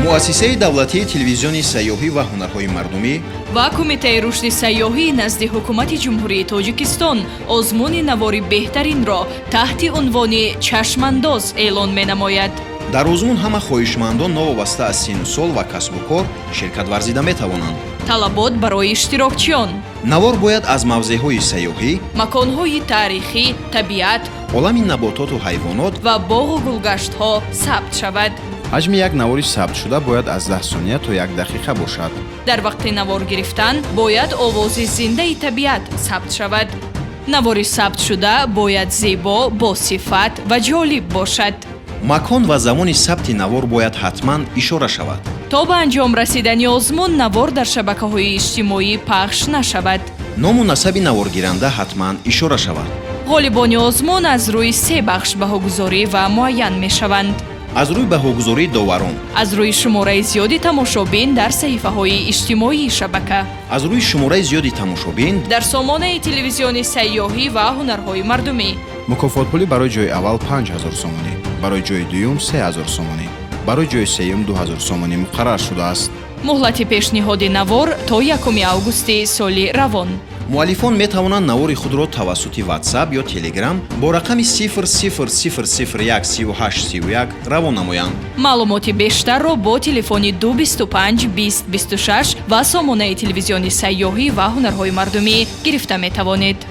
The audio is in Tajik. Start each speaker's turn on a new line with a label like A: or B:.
A: Муассисаи давлатии телевизиони сайёҳӣ ва ҳунарҳои мардумӣ
B: ва Кумитаи рушди сайёҳӣ назди Ҳукумати Ҷумҳурии Тоҷикистон озмуни навори беҳтаринро таҳти унвони «Чашмандоз» эълон менамояд.
A: Дар озмун ҳама хоҳишмандон, новобаста аз синну сол ва касбу кор, ширкат варзида метавонанд.
B: Талабот барои иштирокчиён:
A: Навор бояд аз мавзеъҳои сайёҳӣ,
B: маконҳои таърихӣ, табиат,
A: олами набототу ҳайвонот
B: ва боғу гулгаштҳо сабт шавад.
A: Ҳаҷми як навори сабтшуда бояд аз 10 сония то як дақиқа бошад.
B: Дар вақти навор гирифтан бояд овози зиндаи табиат сабт шавад. Навори сабтшуда бояд зебо, босифат ва ҷолиб бошад.
A: Макон ва замони сабти навор бояд ҳатман ишора шавад.
B: То ба анҷом расидани озмун навор дар шабакаҳои иҷтимоӣ пахш нашавад.
A: Ному насаби наворгиранда ҳатман ишора шавад.
B: Ғолибони озмун аз рӯи се бахш баҳогузорӣ ва муайян мешаванд:
A: аз рӯи баҳогузории доварон,
B: аз рӯи шумораи зиёди тамошобин дар саҳифаҳои иҷтимоии шабака,
A: аз рӯи шумораи зиёди тамошобин
B: дар сомонаи телевизиони сайёҳӣ ва ҳунарҳои мардумӣ.
A: Мукофотпулӣ барои ҷои аввал 5000 сомонӣ, барои ҷои дуюм 3000 сомонӣ, барои ҷои сеюм 2000 сомонӣ муқаррар шудааст.
B: Муҳлати пешниҳоди навор то 1 августи соли равон.
A: Муаллифон метавонанд навори худро тавассути WhatsApp ё Telegram бо рақами 000013831 равон намоянд.
B: Маълумоти бештарро бо телефони 225 20 26 ва сомонаи телевизиони сайёҳӣ ва ҳунарҳои мардумӣ гирифта метавонед.